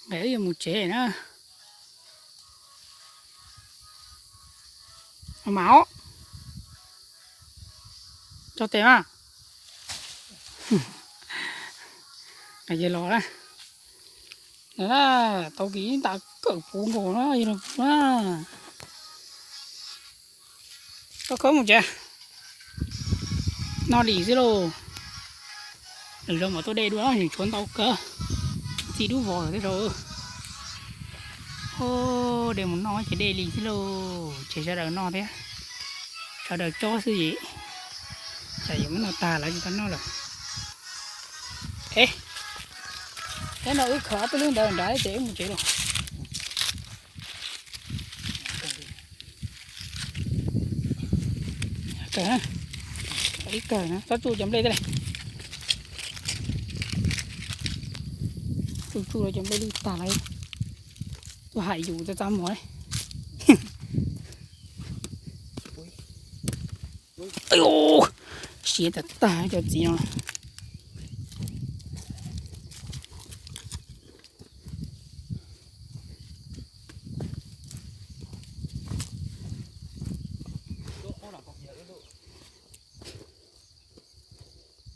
Nqes wb yuav mus tsev na. Mas os, tso tes mas. Nqes los na. Tau kis ntas kawm puv nkaus na yog na. Koj khawb mus tsev. Noj lim xwb lauj. Lwm zaus mam tuaj de dua, tshuav ntau kawg. Txi dub vog lawm thiab rau. De mus noj ces de li xwb lauj, tseg sawv daws noj thiab. Sawv daws tsob xwb yim. Tsam yuav muab noj tag lawv tsis tau noj lawm. E, no wb khawb ob peb lub ntawd nrad ces wb mus tsev los. Ib kawg na, tsob tsuj cov nplej thiab. Tsuj tsuj cov nplej lwj tag lawm. Tuaj hais yus txaj txaj muag. Siav tag tag cov txiv no.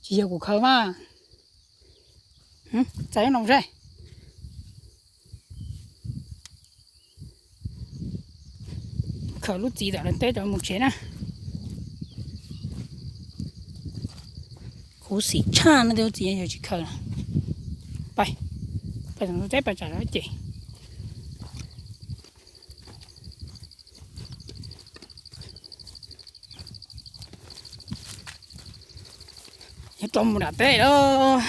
Tsis yog kuv khawb mas. Txais no saib. Khawb lub txiv tam lawv teb rau mus tsev na. Khuv xim tshaj no tej lub txiv yog tsis khawb. Pais, pais tom teb pais tsam ces. Yuav rov mus nram teb lawm.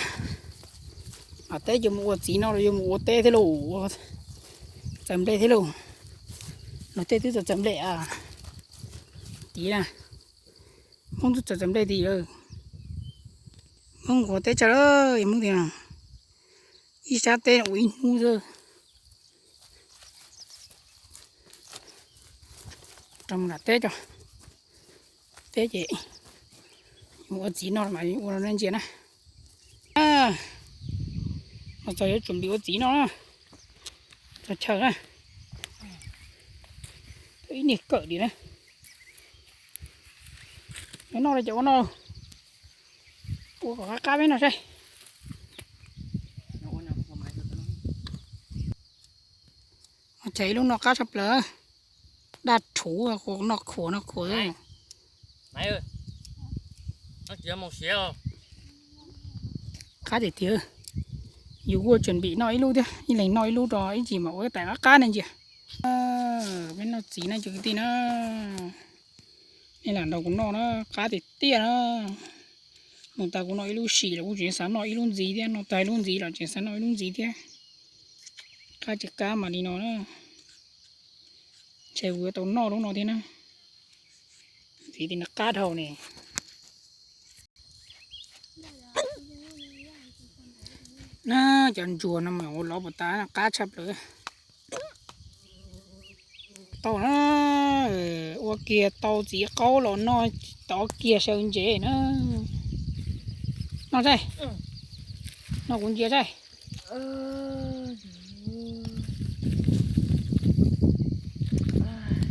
Nram teb yuav mus ua txiv no los yuav mus ua teb thiab lauj, txawm nplej thiab lauj. Luag tej twb txawm txawm nplej a. Tid na, Hmoob twb txawm txawm nplej tid lawm. Hmoob ua teb tsawg lawm, Hmoob tias ib sab teb ua ib hnub xwb. Rau mus nram teb tso, teb ces mus ua txiv no mas ua no ntsia na. Mas txog yuav tsum npis ua txiv no na, txog chaw na, ib niag kawm li na. Noj li cov ua no, ua kom qab qab peb no saib. Ces ib lub no qab tshaj plaws, daj rhuv, noj khuav noj khuav. Qab tiag tiag. Yus kuj tseem npim noj ib lub thiab, ib leeg noj ib lub rau ib chim mam ua ib tais qab qab ne ntsia. Peb noj txiv na cov kwv tij na. Nej lam nrog kuv noj na, qab tiag tiag na. Hnub tas kuv noj ib lub sim los kuv tseem xav noj ib lub ntxiv thiab, noj tag ib lub ntxiv los tseem xav noj ib lub ntxiv thiab. Qab tsis qab mas li no na. Ntshe kuv yuav tau noj lub no thiab na. Ntxiv tias nws qab dhau ne. Na, cov ntsuag no mas ua lov puas tas, qab tshaj plaws. Tau na, ua kiag tau txiv qaub los noj tov kiag saw ntsev na. Noj saib, noj kuv ntsia saib.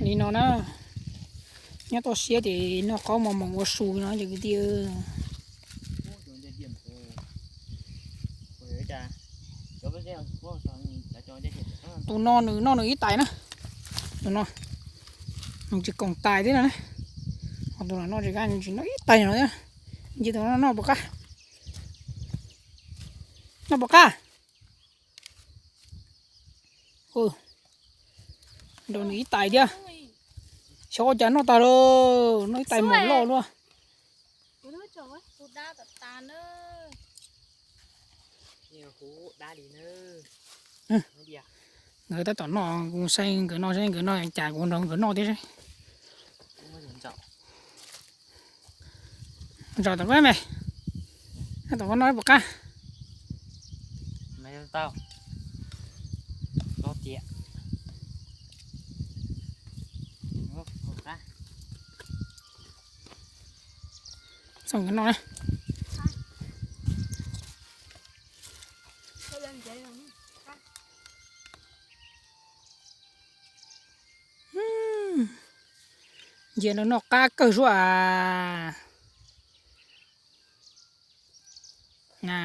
Li no na, nyob toj siab ces noj qaub mos mos ua su no cov kwv tij. Tus no nws noj nws ib tais na, tus no nws tsis koom tais thiab no na. Ho tus no noj tsis qab, nws tsis noj ib tais no thiab. Ntshe tus no noj puas qab, noj puas qab. Nrog nws ib tais thiab. Xyov ua cas noj tag lauj, noj ib tais mus loj luaj. Nkawd tab tom noj, kuv saib nkawd noj, saib nkawd noj cas kuv nrog nkawd noj thiab saib. Ntsaum tom koj me, tom koj noj ib puas qab. Txhob nkawd noj na. Ntsia no noj qab kawg zuaj a. Na,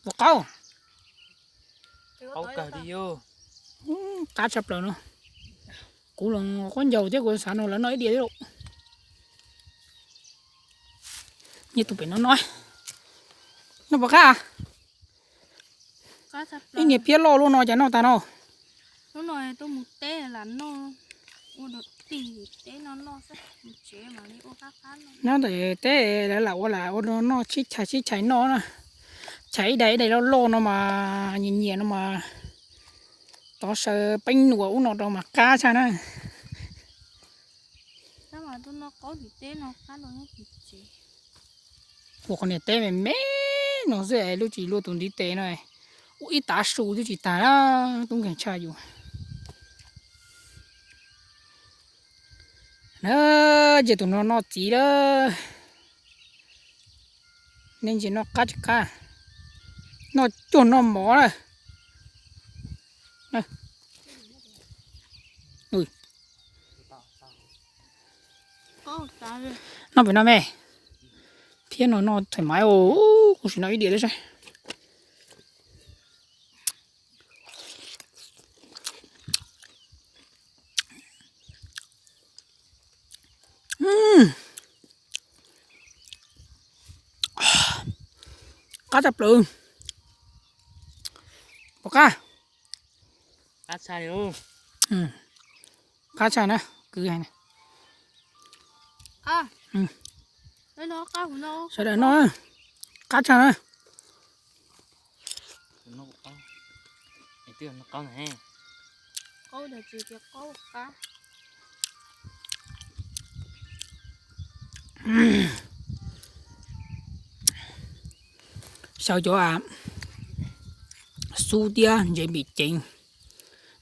ua qaub, qaub kawg li. Qab tshaj plaws no. Kuv los qaub ncaug thiab kuv xav no lawv noj ib diav thiab lauj. Nyiam tus pem no no. Noj puas qab? Ib niag phiab loj luaj no cas noj tag no. Nyob ntawm teb lawv lam ua lam ua no noj sib chais sib chais noj na. Chais ib daim ib daim loj loj no mas nyias nyias no mas tov saw peeb nuam ub no rau mas qab tshaj na. Ua qhov niag teb me me no xwb es lub tsis luaj tus ntiv tes no, ua ib tav su twb tsis tag na, tub nkeeg tshaj yus. Na, ces tus no noj txiv lawm. Nej ntsia noj qab tsis qab, noj cuag noj mov na. Noj pem no me, thiab no noj thoải mái os, kuv sim noj ib diav thiab saib. Qab tshaj plaws. Puas qab? Qab tshaj na, kwv hais. Sawv daws noj, qab tshaj na. Xyaw cov xub thiab ntses npim ceev,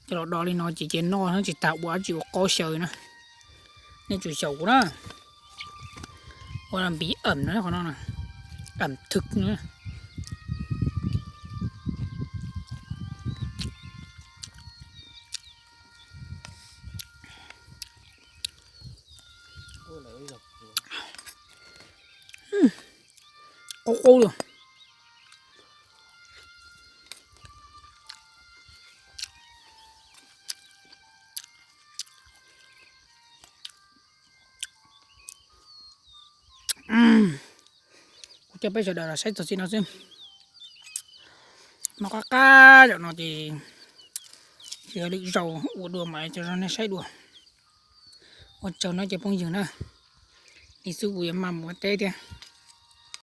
cov los do li no ces cia noj tsis tas ua dab tsi ua qaub xyaw na. Nej tsum xyaum kuv na. Ua npim ẩm no, qhov no ẩm thực no. Qaub qaub li. Kuv coj peb sawv daws los saib txog txij no xwb. Noj qab qab zaum no ces yog lwm zaus ua dua mas tso nej saib dua. Ua tsaug nawb cov phooj ywg na, li xwb kuv yuav maj mus ua teb thiab.